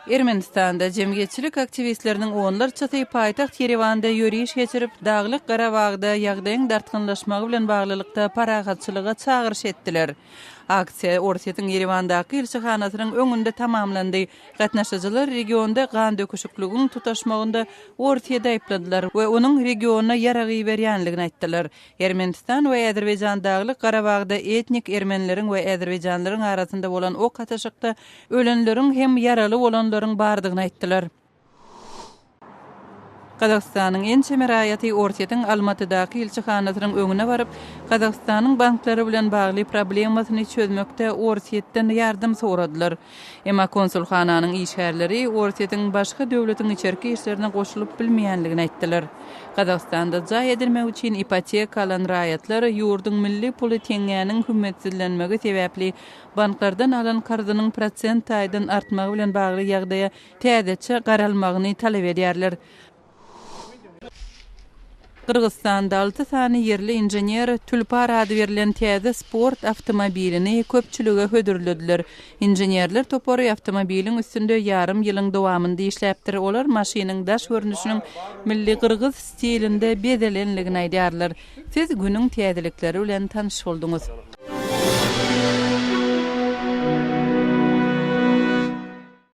Ermenistanda jemgyýetçilik aktiwistleriniň onlarçasy paýtagt Ýerewanda ýöriş geçirip, Daglyk Garabagda ýagdaýyň dartgynlaşmagy bilen baglylykda parahatçylyga çagyryş etdiler. Aksiýa Orsýetiň Ýerewandaky ilçihanasynyň öňünde tamamlandy. Gatnaşyjylar regionda gandöküşikligiň tutaşmagynda Orsýeti aýypladylar we onuň regiona ýarag iberýänligini aýtdylar. Ermenistan we Azerbaýjan Daglyk Garabagda etnik ermenileriň we azerbaýjanlaryň arasynda bolan ok atyşykda ölenleriň hem ýaraly bolanlaryň bardygyny aýtdylar. Gazagystanyň ençeme raýaty Orsýetiň Almatydaky ilçihanasynyň öňüne baryp, Gazagystanyň banklary bilen bagly problemasyny çözmekde Orsýetden ýardam soradylar. Emma konsulhananyň işgärleri Orsýetiň başga döwletiň içerki işlerine goşulyp bilmeýänligini aýtdylar. Gazagystanda jaý edinmek üçin ipoteka alan raýatlar ýurduň milli puly teňňäniň hümmetsizlenmegi sebäpli banklardan alan karzynyň prosent taýdan artmagy bilen bagly ýagdaýa täzeçe garalmagyny talap edýärler. Gyrgyzystanda alty sany ýerli inžener Tulpar ady berlen täze sport awtomobilini köpçülige hödürlediler. Inženerler topary awtomobiliň üstünde ýarym ýylyň dowamynda işläpdir. Olar maşynyň daş görnüşiniň milli gyrgyz stilinde bezelenligini aýdýarlar. Siz günüň täzelikleri bilen tanyş bolduňyz.